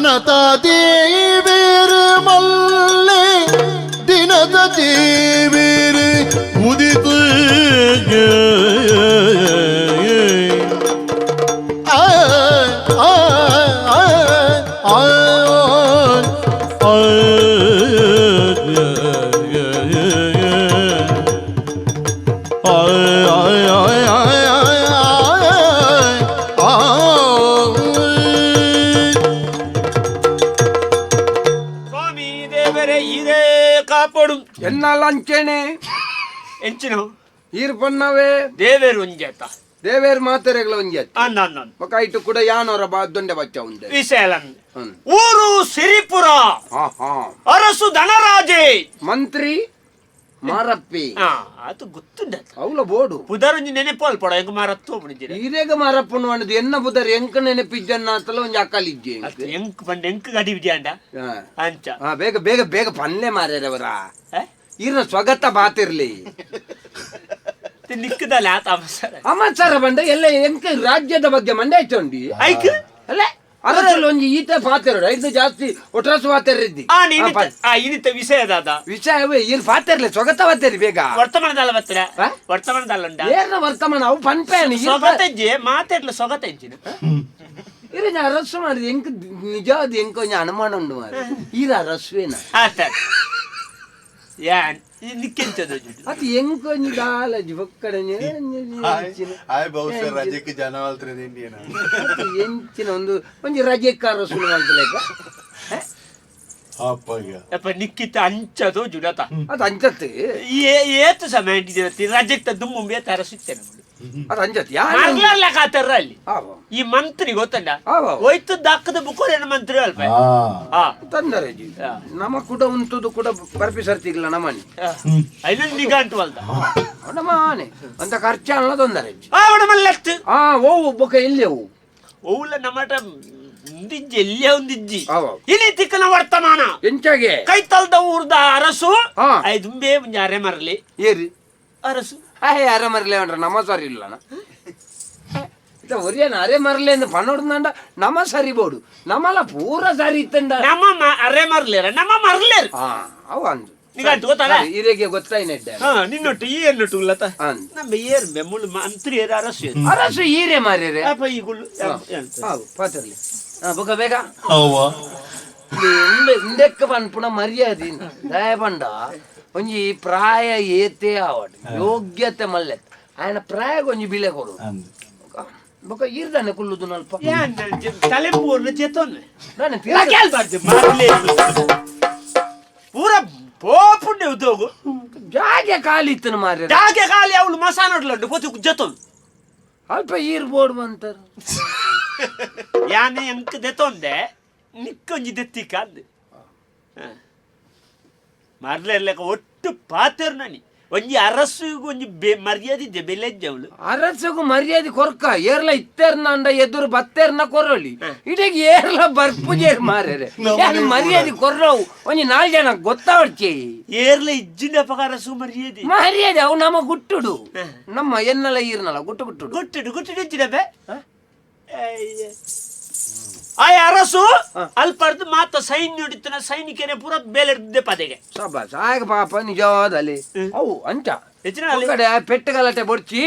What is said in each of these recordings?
ಧನತ ದೇವೇರು ಮಲ್ಲೆ ದಿನದ ದೇವೇರು ಉದಿತು ಆ ಆ ಆ ಆ ಸ್ವಾಮಿ ದೇವರೇ ಇರೇ ಕಾಪಾಡು. ಎನ್ನಲ್ಲ ಅಂಚೇನೆ. ಎಂಚಿನ? ಈರ್ ಪನ್ನವೇ. ದೇವೇರು ಒಂಜೇತ. ದೇವೇರ್ ಮಾತೆರೆಗಳ ಒಂಜಿ. ಅನ್ನ ಅನ್ನ. ಬೊಕ ಇಟ್ಟು ಕೂಡ ಯಾನೋರ ಬಾ ದೊಂಡೆ ಬಚ್ಚ ಉಂಡೆ. ವಿಶೇಲನ್. ಹ್ಮ್. ಊರು ಸಿರಿಪುರ. ಹಾ ಹಾ. ಅರಸು ಧನರಾಜೆ. ಮಂತ್ರಿ ಮಾರಪ್ಪಿ. ಹಾ, ಅದು ಗೊತ್ತುಂಡ. ಅವಲ ಬೋಡು. ಪುದರೊಂಜಿ ನೆನಪು ಅಲ್ಪಡ ಎಂಕ್ ಮಾರತ್ತು ಬಿಡಿಜಿರ. ಈರೇಗ ಮಾರಪ್ಪನು ಅನ್ನದು ಎನ್ನ ಬುದರ್ ಎಂಕ ನೆನಪಿಜ್ಜನ್ನ ಅಂತಲ ಒಂಜಿ ಅಕ್ಕಲಿಜ್ಜೆ. ಅಷ್ಟು ಎಂಕ್ ಪಂಡ ಎಂಕ್ ಗಡಿ ವಿಜಯಾಂಡ ಅಂಚ. ಹಾ, ಬೇಗ ಬೇಗ ಬೇಗ ಪನ್ನೆ ಮಾರ್ಯಾರವರ. ಏ? ಈರ್ನ ಸ್ವಗತ ಬಾತಿರ್ಲಿ. ನಿಕ್ಕದಲ್ಲ ಆತ ಅವಸರ. ಅಮಸರ ಬಂಡ ಎಲ್ಲ ಎಂಕ ರಾಜ್ಯದ ಬಗ್ಗೆ ಮಂಡೆ ಆಯ್ತುಂಡಿ. ಐಕ್. ಅಲ್ಲ, ಅರಸಲ್ಲಿ ಒಂಜಿ ಈತ ಪಾತೆರಡು ಐದು ಜಾಸ್ತಿ ಒಟ್ರಾಸು ಪಾತೆರಿದ್ದಿ. ಆ ಇನಿತ ಆ ಇನಿತ ವಿಷಯ ದಾದ? ವಿಷಯವೇ ಈರ್ ಪಾತೆರ್ಲೆ, ಸ್ವಗತ ಬಾತೆರಿ ಬೇಗ. ವರ್ತಮಾನದಲ್ಲ ಬತ್ತಿರ. ಆ? ವರ್ತಮಾನದಲ್ಲ ಉಂಡ. ಏರ್ನ ವರ್ತಮಾನ ಅವು ಪನ್ಪೇನು. ಸೊಗತೆಜ್ಜೆ ಮಾತಾಡ್ಲ ಸೊಗತೆಜ್ಜಿನ. ಇರ ಅರಸು ಮಾಡಿದ ಎಂಕ್ ನಿಜವಾದ ಎಂಕ ಒಂಜಿ ಅನುಮಾನ ಉಂಡು ಮಾರ್ರೆ. ಈರ ಅರಸುವೇನ? ಆತ ಯಾನ್ ನಿಕ್ಕೆಂಚದ. ಅದು ಎಂಕ ಒಂಜಿ ದಾಲಜಿ ಬೊಕ್ಕಡೆ. ಆಯ್ ಬಹುಶಃ ರಜೆಗೆ ಜನ ಇಂಡಿಯನ್. ಎಂಚಿನ ಒಂದು ಒಂಜಿ ರಜೆಕ್ ಅರಸು ಮಾಡ್ತಲೇಕ. ಅಪ್ಪಗ. ಅಪ್ಪ ನಿಕ್ಕಿತ ಅಂಚದು ಜುಡತ. ಅದು ಅಂಚತ್ತು. ಏತು ಸಮಯ ಇಟ್ಟಿದ್ದೀರ ರಜೆಕ್ ದುಮ್ಮು ಬೇತ ಅರಸುತ್ತೇನೆ ನಮ್ಮದು. ಅದು ಅಂಚತ್ತು ಯಾರು ಮರ್ಲರ್ಲ ಕಾತಾರ ಅಲ್ಲಿ. ಆವ. ಈ ಮಂತ್ರಿ ಗೊತ್ತಂಡ. ಆವ. ಹೋಯ್ತು ದಕ್ಕದ ಬುಕ್ಕೋರೇನು ಮಂತ್ರಿ ಅಲ್ಪ. ಹಾ. ತೊಂದರೆ ಜಿ. ನಮ್ಮ ಕೂಡ ಉಂಟುದು ಕೂಡ ಬರ್ಪಿ ಸರ್ತಿಲ್ಲ ನಮ್ಮನೆ. ಐನೊಂದು ನಿಗಾಂಟು ಅಲ್ದ. ನಮ್ಮನೆ ಅಂತ ಖರ್ಚು ತೊಂದರೆ. ಆ ಒಡ ಮಲ್ಲತ್ತು. ಆ ಓ ಬೊಕ ಎಲ್ಲಿ ಅವು? ಓಲ ನಮ್ಮಟ ಉಂದಿಜ್ಜಿ ಎಲ್ಲಿಯ ಉಂದಿಜ್ಜಿ. ಆವ. ಇಲ್ಲಿ ತಿಕ್ಕನ ವರ್ತಮಾನ. ಎಂಚಾಗೆ? ಕೈತಲ್ದ ಊರ್ದ ಅರಸು. ಹಾ. ಐದುಂಬೆ ಒಂಜಿ ಅರೆ ಮರಲಿ. ಏರಿ? ಅರಸು. ಹಾಯ್, ಅರೆ ಮರಲೆ ಅಂಡ್ರ ನಮ್ಮ ಸರಿ ಇಲ್ಲ ಒರಿಯನ ಅರೆ ಮರಲೆ ಅಂದ್ ಪನ್ನೊಡ್ದಂಡ ನಮ್ಮ ಸರಿ ಬೋಡು ನಮ್ಮಲ ಪೂರ ಸರಿ ಇತ್ತಂಡ. ನಮ್ಮ ಅರೆ ಮರ್ಲೇರ ನಮ್ಮ ಮರ್ಲೇರ್. ಹಾ, ಅವು ಅಂದು. ನಿಗಂಟು ಗೊತ್ತಲ್ಲ? ಸರಿ, ಇರೆಗೆ ಗೊತ್ತಾಯ್ನೆಡ್ಡೆ. ಹಾ, ನಿನ್ನೊಟ್ಟು ಈ ಎನ್ನೊಟ್ಟು ಉಲ್ಲತ. ಅಂದ್. ನಮ್ಮ ಏರ್ ಬೆಮ್ಮುಳು ಮಂತ್ರಿ ಏರ್ ಅರಸು ಏರ್. ಅರಸು ಈರೆ ಮಾರ್ಯರೆ. ಅಪ್ಪ ಈ ಗುಳ್ಳು ಎಂತ? ಹಾವು ಪಾತ್ರಲಿ ಹಾ ಬೊಕ ಬೇಗ. ಅವ್ವ. ಉಂಡೆ ಉಂಡೆಕ್ಕ ಪನ್ಪುಣ ಮರ್ಯಾದೆ ದಯ ಪಂಡ ಒಂಜಿ ಪ್ರಾಯ ಏತೆ ಆವಡ್ ಯೋಗ್ಯತೆ ಮಲ್ಲೆ ಆಯನ ಪ್ರಾಯಕ್ಕೆ ಒಂಜಿ ಬಿಲೆ ಕೊಡು. ಅಂದ್. ಬೊಕ ಈರ್ದಾನೆ ಕುಲ್ಲುದು ನಲ್ಪ. ಯಾನ್ ತಲೆಂಬೂರ್ನ ಚೇತೋನ್. ದಾನೆ? ಮಾರ್ಲೇ ಪೂರ ಪೋಪುಂಡೆ ಉದ್ಯೋಗ. ಜಾಗೆ ಖಾಲಿ ಇತ್ತನ ಮಾರ್ಯ. ಜಾಗೆ ಖಾಲಿ, ಅವಳು ಮಸಾನಡ್ಲಂಡು ಪೋತಿ ಜತೋನ್. ಅಲ್ಪ ಈರ್ ಬೋರ್ಡ್ ಬಂತಾರ. ಯಾನೆ ಎಂಕ್ ದೆತೊಂದೆ ನಿಕ್ಕೊಂಜಿ ದೆತ್ತಿಕ ಅಂದ್ ಮರ್ಲೆರ್ಲೆಕ ಒಟ್ಟು ಪಾತೆರ್ ನನಿ ಒಂಜಿ ಅರಸುಗು ಒಂಜಿ ಬೆ ಮರ್ಯಾದೆ ಇದ್ದೆ ಬೆಲೆ ಇದ್ದೆ ಅವಳು. ಅರಸಗು ಮರ್ಯಾದೆ ಕೊರ್ಕ ಏರ್ಲ ಇತ್ತೇರ್ನ ಅಂಡ ಎದುರು ಬತ್ತೇರ್ನ ಕೊರೊಲಿ ಇಡೀ ಏರ್ಲ ಬರ್ಪುಜೇರ್ ಮಾರ್ರೆ. ಯಾನ್ ಮರ್ಯಾದೆ ಕೊರ್ರವು ಒಂಜಿ ನಾಲ್ ಜನ ಗೊತ್ತಾವಡ್ಚಿ. ಏರ್ಲ ಇಜ್ಜಿಂಡ ಅಪಗ ಅರಸು ಮರ್ಯಾದೆ. ಮರ್ಯಾದೆ ಅವು ನಮ್ಮ ಗುಟ್ಟುಡು ನಮ್ಮ ಎನ್ನಲ ಈರ್ನಲ ಗುಟ್ಟು ಗುಟ್ಟುಡು. ಗುಟ್ಟುಡು ಗುಟ್ಟುಡು ಇಜ್ಜಿಡಬೆ ಆಯ್ ಅರಸು ಅಲ್ಪರ್ದು ಮಾತ ಸೈನ್ಯ ಹಿಡಿತನ ಸೈನಿಕನೇ ಪೂರ ಬೇಲೆ ಪದೆಗೆ. ಸಬಾಸ್ ಆಗ ಪಾಪ ನಿಜವಾದಲ್ಲಿ ಅವು ಅಂಚ. ಹೆಚ್ಚಿನ ಅಲ್ಲಿ? ಕಡೆ ಪೆಟ್ಟು ಗಲಾಟೆ ಬೊಡ್ಚಿ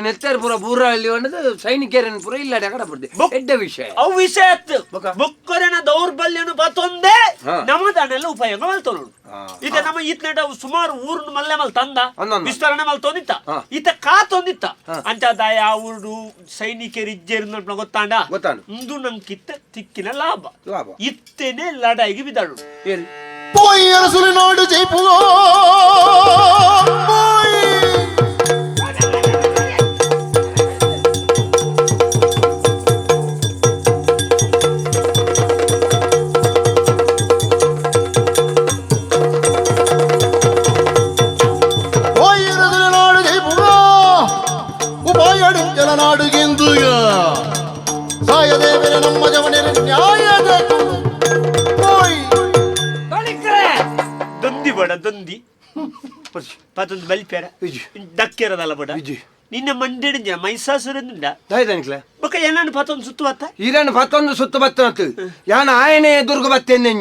ನೆತ್ತರ್ ಪೂರ ಬೂರ ಅಲ್ಲಿ ಒಂಡದು ಸೈನಿಕರನ್ ಪೂರ ಇಲ್ಲಡೆ ಕಡ ಬುಡ್ದು ಎಡ್ಡೆ ವಿಷಯ. ಅವು ವಿಷಯ ಅತ್ತು. ಬೊಕ? ಬೊಕ್ಕರೆನ ದೌರ್ಬಲ್ಯನು ಬತ್ತೊಂದೇ. ನಮ್ಮದನ್ನೆಲ್ಲ ಉಪಯೋಗ ಮಲ್ತೊಲು. ಈತ ನಮ್ಮ ಈತನೇಟ ಸುಮಾರು ಊರ್ನ ಮಲ್ಲೆ ಮಲ್ ತಂದ. ಅಂದಂದ. ವಿಸ್ತರಣೆ ಮಲ್ ತೊಂದಿತ್ತ. ಈತ ಕಾ ತೊಂದಿತ್ತ ಅಂಚ ದಾಯ ಊರು ಸೈನಿಕರು ಇಜ್ಜೇರು ಗೊತ್ತಾಂಡ. ಗೊತ್ತಾಂಡು. ಇಂದು ನಂಕಿತ್ತ ತಿಕ್ಕಿನ ಲಾಭ. ಲಾಭ. ಇತ್ತೇನೆ ಲಡಾಯಿಗೆ ಬಿದ್ದಾಳು. ಏರಿ? போய் அரசுல நாடு ஜெயிப்புகோ போய். போய் அரசுல நாடு ஜெயிப்புகோ உபாயடும் ஜல நாடு ಎಂದು ಸಾಯದೇವರ ನಮ್ಮ ಜವನರ ನ್ಯಾಯದ போய். ತೊಳಿಕ್ರೆ. ದೊಂದಿ ಬೇಡ ದೊಂದಿ ಪತ್ತೊಂದು ಬಲಿಪೇರ. ಇಜ್ಜಿ. ದಕ್ಕಿರದಲ್ಲ ಬೇಡ. ಇಜ್ಜಿ. ನಿನ್ನ ಮಂಡಿಡಿಂಜ ಮೈಸಾಸುರಂದುಂಡ ದಾಯ್ದನಿಕ್ಲೆ ಬೊಕ ಏನನ್ನು ಪತ್ತೊಂದು ಸುತ್ತು ಬತ್ತ ಈರನ್ ಪತ್ತೊಂದು ಸುತ್ತು ಬತ್ತನತ್ತು ಯಾನ್ ಆಯನೆ ಎದುರ್ಗು ಬತ್ತೇನೆ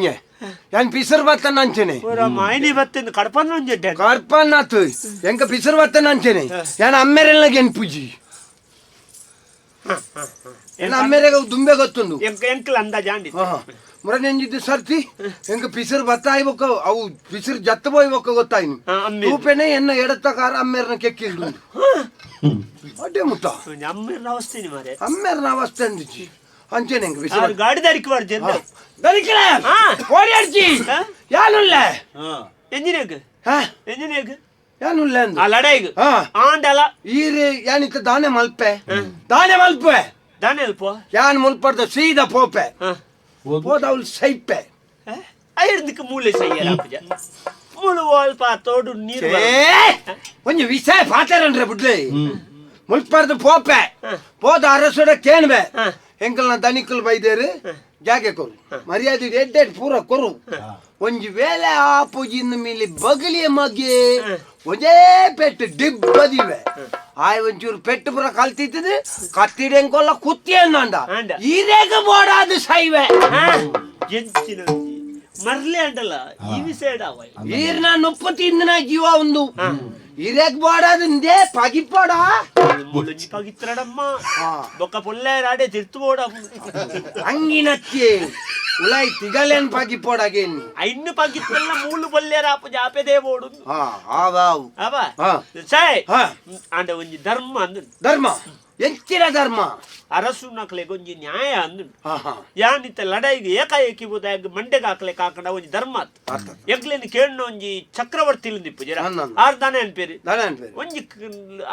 ಯಾನ್ ಪಿಸರ್ ಬತ್ತನ ಅಂಚೆನೆ ಪೂರ ಮಾಯನಿ ಬತ್ತೆಂದು ಕಡಪನ್ನ ಒಂಜೆಡ್ಡೆ ಕರ್ಪನ್ನಾತು ಎಂಕ ಪಿಸರ್ ಬತ್ತನ ಅಂಚೆನೆ ಯಾನ್ ಅಮ್ಮೆರೆಲ್ಲ ಗೆನ್ಪುಜಿ ಎನ್ನ ಅಮ್ಮೆರೆಗ ದುಂಬೆ ಗೊತ್ತುಂಡು ಎಂಕ ಎಂಕಲ್ ಅಂದಾಜಾಂಡಿ ಮುರನೆಂಜಿದ್ದು ಸರ್ತಿ ಎಂಕ ಪಿಸರ್ ಬತ್ತಾಯಿ ಬೊಕ್ಕ ಅವು ಪಿಸರ್ ಜತ್ತ ಬೋಯ್ ಬೊಕ್ಕ ಗೊತ್ತಾಯ್ನು ಅಮ್ಮೆ ತೂಪೆನೆ ಎನ್ನ ಎಡತ್ತ ಕಾರ ಅಮ್ಮೆರ್ನ ಕೆಕ್ಕಿಲ್ದು ಅಡ್ಡೆ ಮುತ್ತ ಅಮ್ಮೆರ್ನ ಅವಸ್ಥೆ ಮಾರೆ ಅಮ್ಮೆರ್ನ ಅವಸ್ಥೆ ಅಂದಿಚ್ಚಿ ಅಂಚೆನೆ ಎಂಕ ಪಿಸರ್ ಆರು ಗಾಡಿ ದಾರಿಕ್ ಬಾರ್ಜೆ ದನಿಕ್ಲೆ ಹಾ. ಓಡಿ ಅಡ್ಚಿ ಹಾ? ಯಾನುಲ್ಲ ಎಂಜಿನೇಗ್ ಹಾ ಎಂಜಿನೇಗ್ ಯಾನುಲ್ಲ ಅಂದು ಆ ಲಡಾಯಿಗ್ ಹಾ. ಆಂಡಲ ಈರೆ ಯಾನಿತ್ತ ದಾನೆ ಮಲ್ಪೆ ದಾನೆ ಮಲ್ಪೆ ದಾನೆ ಅಲ್ಪ ಯಾನ್ ಮುಲ್ಪರ್ದ ಸೀದಾ ಪೋಪೆ ಹಾ ಪೋದ ಅವಳು ಸೈಪೆ ಐರ್ದಿಕ್ ಮೂಲೆ ಸೈಯರ ಪೂಜ ಮೂಲು ಅಲ್ಪ ತೋಡು ನೀರು ಛೇ! ಒಂಜಿ ವಿಷಯ ಪಾತೆರನ್ರೆ ಬುಡ್ಲೆ ಮುಲ್ಪರ್ದು ಪೋಪೆ ಪೋದ ಅರಸುಡ ಕೇಣ್ಬೆ ಎಂಕಲ್ನ ದನಿಕುಲ್ ಬೈದೇರು ಜಾಗೆ ಕೊರು ಮರ್ಯಾದೆ ಎಡ್ಡೆಡ್ ಪೂರ ಕೊರು ಒಂಜಿ ವೇಳೆ ಆ ಪೂಜಿನ ಮೇಲೆ ಬಗಲಿಯ ಮಗ್ಗೆ ಒಂದೇ ಪೆಟ್ಟು ಡಿಬ್ಬದಿವೆ ಆಯ್ ಒಂಚೂರು ಪೆಟ್ಟು ಪೂರ ಕಲ್ತಿತ್ತದು ಕತ್ತಿಡೆ ಎಂಕೊಲ್ಲ ಕುತ್ತಿ ಅಂದ ಆಂಡ. ಈರೇಗ ಬೋಡಾದು ಸೈವೆ ಎಂಚಿನ ಒಂಜಿ ಮರ್ಲೆ ಅಂಡಲ ಈ ವಿಷಯ ಅವ ಈರ್ನ ನುಪ್ಪು ತಿಂದಿನ ಜೀವ ಒಂದು ಇರೇಗ್ ಬೋಡಾದಿಂದೆ ಪಗಿಪೋಡ ಮುಳುಂಜಿ ಪಗಿತ್ರಡಮ್ಮ ಬೊಕ್ಕ ಪೊಲ್ಲೆ ರಾಡೆ ತಿರ್ತು ಬೋಡ ಅಂಗಿನತ್ತಿ ಉಲಾಯ್ ತಿಗಲೇನ್ ಪಗಿಪೋಡಾಗೇನಿ ಐನ್ನು ಪಗಿತ್ತೆಲ್ಲ ಮೂಲು ಪೊಲ್ಲೆ ರಾಪು ಜಾಪೆದೇ ಬೋಡು ಹಾ ಆವಾವ್ ಅವ ಹಾ. ಸೈ ಹಾ. ಆಂಡ ಒಂಜಿ ಧರ್ಮ ಅಂದು ಧರ್ಮ ಎಂಚಿನ ಧರ್ಮ ಅರಸು ನಕ್ಲೆಗ್ ಒಂಜಿ ನ್ಯಾಯ ಅಂದು ಹಾ ಹಾ ಯಾನಿತ್ತ ಲಡಾಯಿಗೆ ಏಕಾಏಕಿ ಬೋದಾಗ ಮಂಡೆಗೆ ಹಾಕ್ಲೆ ಕಾಕಂಡ ಒಂಜಿ ಧರ್ಮ ಆತ್ ಅರ್ಥ. ಎಂಕ್ಲೇನ್ ಕೇಳ್ನ ಒಂಜಿ ಚಕ್ರವರ್ತಿ ನಿಪ್ಪು ಜರ ಅನ್ನ. ಆರ್ ದಾನೆ ಅನ್ಪೇರಿ ದಾನೆ ಅನ್ಪೇರು ಒಂಜಿ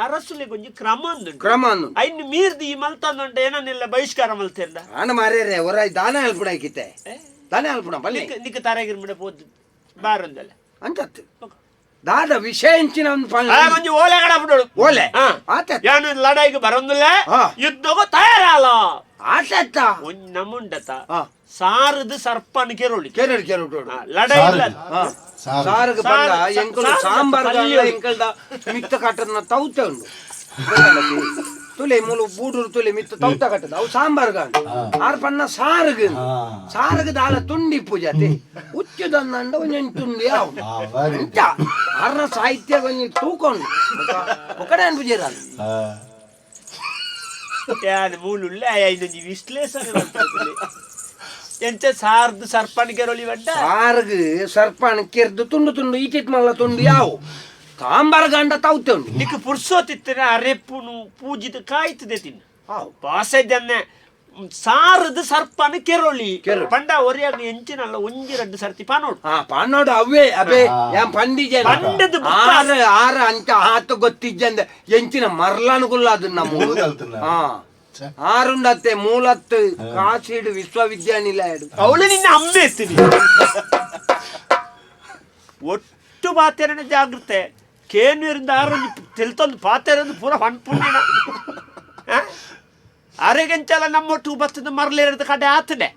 ಅರಸುಲೆಗ್ ಒಂಜಿ ಕ್ರಮ ಅಂದು ಕ್ರಮ ಅಂದು ಐನ್ ಮೀರ್ದು ಈ ಮಲ್ತಂದುಂಟ ಏನನ್ನೆಲ್ಲ ಬಹಿಷ್ಕಾರ ಮಲ್ತೇರ್ದ ಆನ ಮಾರ್ಯಾರೆ ಒರಾಯ್ ದಾನ ಅಲ್ಪುಡ ಆಕಿತ್ತೆ ದಾನ ಅಲ್ಪುಣ ಬಲ್ಲಿ ನಿಕ್ ನಿಕ್ ತಾರಾಗಿರ್ಮಿಡ ಪೋದು ಬಾರಂದಲ್ಲ ಅಂಚತ್ತು ದಾದ ವಿಷಯ ಎಂಚಿನ ಒಂದು ಆ ಒಂಜಿ ಓಲೆ ಕಡಪಡೋಡು ಓಲೆ? ಹಾ. ಆತ. ಯಾನು ಲಡಾಯಿಗೆ ಬರಂದಿಲ್ಲ ಹಾ. ಯುದ್ಧಗೂ ತಯಾರಲ್ಲ ಆತತ್ತ ಒಂಜಿ ನಮ್ಮುಂಡತ ಹಾ. ಸಾರದು ಸರ್ಪನ್ ಕೆರೊಳಿ ಕೆರಡು ಕೆರಡು ಲಡಾಯಿ ಇಲ್ಲ ಸಾರುಗ ಬಂದ ಸಾರು- ಎಂಕಲು ಸಾರು ಸಾಂಬಾರ್ ಪಲ್ಯ. ಎಂಕಲ್ದ ಮಿತ್ತ ಕಟ್ಟದ ತೌತೆ ಉಂಡು ತುಲೆ ಮೂಲು ಬೂಡೂರು ತುಲೆ ಮಿತ್ತ ತೌತ ಕಟ್ಟದ ಅವು ಸಾಂಬಾರ್ಗ ಆರ್ ಪನ್ನ ಸಾರುಗ ಸಾರುಗ ದಾಲ ತುಂಡಿ ಪೂಜಾತಿ ಉಚ್ಚುದನ್ನಂಡ ಒಂಜೊಂಜಿ ತುಂಡಿ ಅವು ಅಂಚ ಆರ್ನ ಸಾಹಿತ್ಯ ಒಂಜಿ ತೂಕೊಂಡು ಒಕ್ಕಡೆ ಅನ್ಪುಜೇರ ಯಾನ್ ಮೂಲುಳ್ಳ ಐನೊಂಜಿ ವಿಶ್ಲೇಷಣೆ ಮಲ್ತೊಂದುಲ್ಲೆ. ಎಂಚ ಸಾರ್ದು ಸರ್ಪನ್ ಕೆರೊಳಿ ಬಂಡ ಸಾರುಗ ಸರ್ಪಣ ಕೆರ್ದು ತುಂಡು ತುಂಡು ಈಟಿಟ್ ಮಲ್ಲ ತುಂಡು ಯಾವು ಸಾಂಬಾರ್ ಗಂಡ ತೌತೆ ಉಂಡು ನಿಕ್ ಪುರ್ಸೋತಿತ್ತಿನ ಅರೆಪ್ಪುನು ಪೂಜಿದ ಕಾಯ್ತದೆ ತಿನ್ನ ಹಾವು ಬಾಸೆದನ್ನೆ ಸಾರದು ಸರ್ಪನ ಕೆರೊಳಿ ಕೆರೊಳಿ. ಪಂಡ ಒರಿಯಾಗ ಎಂಚಿನಲ್ಲ ಒಂಜಿ ರಡ್ಡು ಸರ್ತಿ ಪಾನೋಡು ಹಾ ಪಾನೋಡು ಅವೇ ಅಬೆ ಯಾನ್ ಪಂಡಿಜೆ ಪಂಡದ ಬುಕ್ಕ. ಆರ ಆರ ಅಂಚ ಆತ ಗೊತ್ತಿಜ್ಜಂದ ಎಂಚಿನ ಮರ್ಲಾನುಗುಲ್ಲ ಅದು ನಮ್ಮ ಮೂಲು ಕಲ್ತನ. ಹಾ ಆರುಂಡತ್ತೆ ಮೂಲತ್ತು ಕಾಶಿಡು ವಿಶ್ವವಿದ್ಯಾನಿಲಯ ಅವಳು ನಿನ್ನ ಅಮ್ಮೆ ಎತ್ತೀನಿ ಒಟ್ಟು ಪಾತೆರನ ಜಾಗೃತೆ ಕೇನ್ಯೂರಿಂದ ಆರೊಂದು ತೆಲ್ತೊಂದು ಪಾತೆರಂದು ಪೂರ ಪುಣ್ಯನ ಅರೆಗೆಂಚಲ ನಮ್ಮೊಟ್ಟು ಬತ್ತದ ಮರಲೇರದ ಕಡೆ ಆತನೆ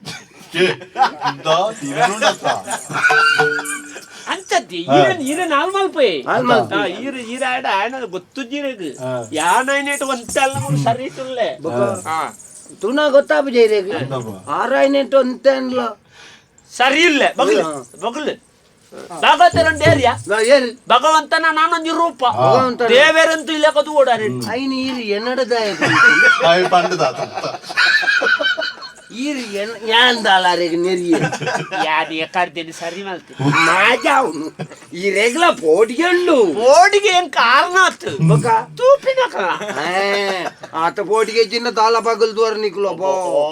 ಅಂಚದ್ದಿ ಈರನ್ ಈರನ್ ಆಲ್ಮಲ್ಪೆ ಆಲ್ಮಲ್ಪೆ. ಈರ ಈರ ಆಡ ಆಯನ ಗೊತ್ತು ಜೀರಗ್ ಯಾನೈನೇಟ್ ಒಂತಲ್ಲ ಮೂರು ಸರಿ ಇಟ್ಟುಲ್ಲೆ ತುಣ ಗೊತ್ತಾಪುಜ ಇರೇಗ್ ಆರಾಯ್ನೆಂಟು ಅಂತೆ ಅನ್ಲ ಸರಿ ಇಲ್ಲ ಬಗಲು ಬಗಲು ಭಗವತರಂಡು ಏರಿಯಾ ಏರು ಭಗವಂತನ ನಾನೊಂದು ರೂಪ ಭಗವಂತನ. ದೇವರಂತೂ ಇಲ್ಲ ಕದು ಓಡಾರೆ ಐನ್ ಈರು ಎನ್ನಡದಾಯ ಈರು ಎನ್ ಯಾಂದಾಲಾರೆಗ್ ನೆರಿಯ ಯಾದಿ ಕರ್ದೇನಿ ಸರಿ ಮಲ್ತಿ ಮಾಜಾವ್ನು ಈ ರೆಗ್ಲ ಪೋಟಿಗೆಂಡು ಓಡಿಗೆ ಏನ್ ಕಾರಣ ಆತು ಬೊಕ ತೂಪಿನ ಕಣ ಆತ ಪೋಟಿಗೆ ಚಿನ್ನ ದಾಲ ಪಗಲ್ ದೂರ ನಿಕ್ಲು ಅಬ್ಬೋ ಓ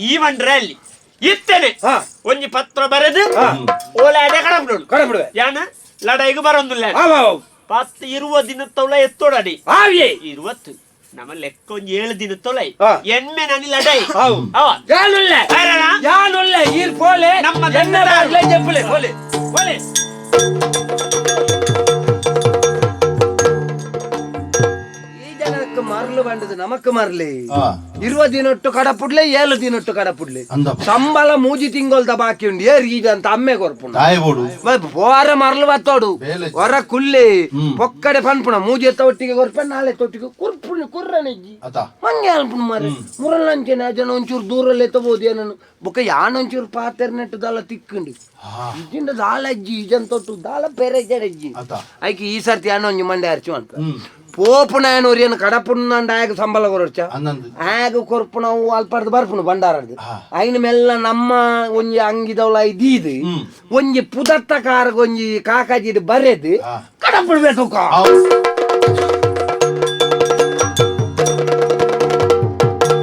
ಈ ಮಂಡ್ರೆ ಅಲ್ಲಿ ಇತ್ತೇನೆ ಹಾ. ಒಂಜಿ ಪತ್ರ ಬರೆದು ಓಲೆ ಅಡೆ ಕಡಬಿಡೋಡು ಕಡಬಿಡುವೆ. ಯಾನ ಲಡಾಯಿಗೆ ಬರೋದಿಲ್ಲ ಆವಾವ್ ಪತ್ತು ಇರುವ ದಿನ ತೌಳ ಎತ್ತೋಡಡಿ ಆವ್ಯೆ ಇರುವತ್ತು ನಮ್ಮ ಲೆಕ್ಕ ಒಂಜಿ ಏಳು ದಿನ ತೊಲೈ ಹಾ. ಎಣ್ಮೆ ನನಿ ಲಡಾಯಿ ಅವು. ಅವ ಯಾನುಲ್ಲೆ ಯಾರಣ್ಣ? ಯಾನುಲ್ಲೆ ಈರ್ ಪೋಲೆ ನಮ್ಮ ಎಣ್ಣೆ ದಣ್ಣದ- ಬಾಗ್ಲೆ ಜಪ್ಪುಲೆ ಪೋಲೆ ಪೋಲೆ ಈ ಜನಕ್ಕೆ ಮರ್ಲ ಮರ್ಲು ಬಂಡದು ನಮಕ್ ಮರ್ಲಿ. ಆ. 20 ದಿನೊಟ್ಟು ಕಡಪುಡ್ಲೆ, 7 ದಿನೊಟ್ಟು ಕಡಪುಡ್ಲೆ. ಅಂದಪ್ಪ. ಸಂಬಳ ಮೂಜಿ ತಿಂಗೊಲ್ದ ಬಾಕಿ ಉಂಡು, ಏರ್ ಈಗ ಅಂತ ಅಮ್ಮೆ ಕೊರ್ಪುಂಡು. ದಾಯ ಬೋಡು. ಪೋರ ಮರ್ಲು ಬತ್ತೋಡು. ಬೇಲೆ. ಹೊರ ಕುಲ್ಲೆ ಪೊಕ್ಕಡೆ ಪನ್ಪುಣ, ಮೂಜಿ ಎತ್ತ ಒಟ್ಟಿಗೆ ಕೊರ್ಪ, ನಾಳೆ ತೊಟ್ಟಿಗೆ ಕುರ್ಪುಣಿ ಕುರ್ರನೆಜ್ಜಿ. ಅತ. ಮಂಗೆ ಅಲ್ಪುಣ ಮಾರೆ ಮುರಲ್ಲಂಚೆನೆ ಜನ ಒಂಚೂರು ದೂರಲ್ಲೇ ಎತ್ತಬಹುದು ಏನನು ಬೊಕ್ಕ ಯಾನೊಂಚೂರು ಪಾತೆರ್ ನೆಟ್ಟು ದಾಲ ತಿಕ್ಕುಂಡು. ಇಜ್ಜಿಂಡ ದಾಲ ಅಜ್ಜಿ ಇಜನ್ ತೊಟ್ಟು ದಾಲ ಬೇರೆ ಜಡಜ್ಜಿ. ಅತ. ಐಕೆ ಈ ಸರ್ತಿ ಯಾನೊಂಜಿ ಮಂಡೆ ಅರ್ಚು ಅಂತ ಪೋಪುನ ಏನೋರಿ ಏನು ಕಡಪುಣ್ಣಂಡ ಆಗ ಸಂಬಳ ಕೊರೊಡ್ಚ. ಅನ್ನಂದು. ಆಗ ಕೊರ್ಪುನವು ಅಲ್ಪರ್ದು ಬರ್ಪುನು ಬಂಡಾರದ್ದು. ಐನ ಮೆಲ್ಲ ನಮ್ಮ ಒಂಜಿ ಅಂಗಿದವಳ ಇದೀದು ಒಂಜಿ ಪುದತ್ತ ಕಾರಗ ಒಂಜಿ ಕಾಕಾಜಿಡ್ ಬರೆದು ಕಡಪುಡ್ಬೇಕು. ಅವು.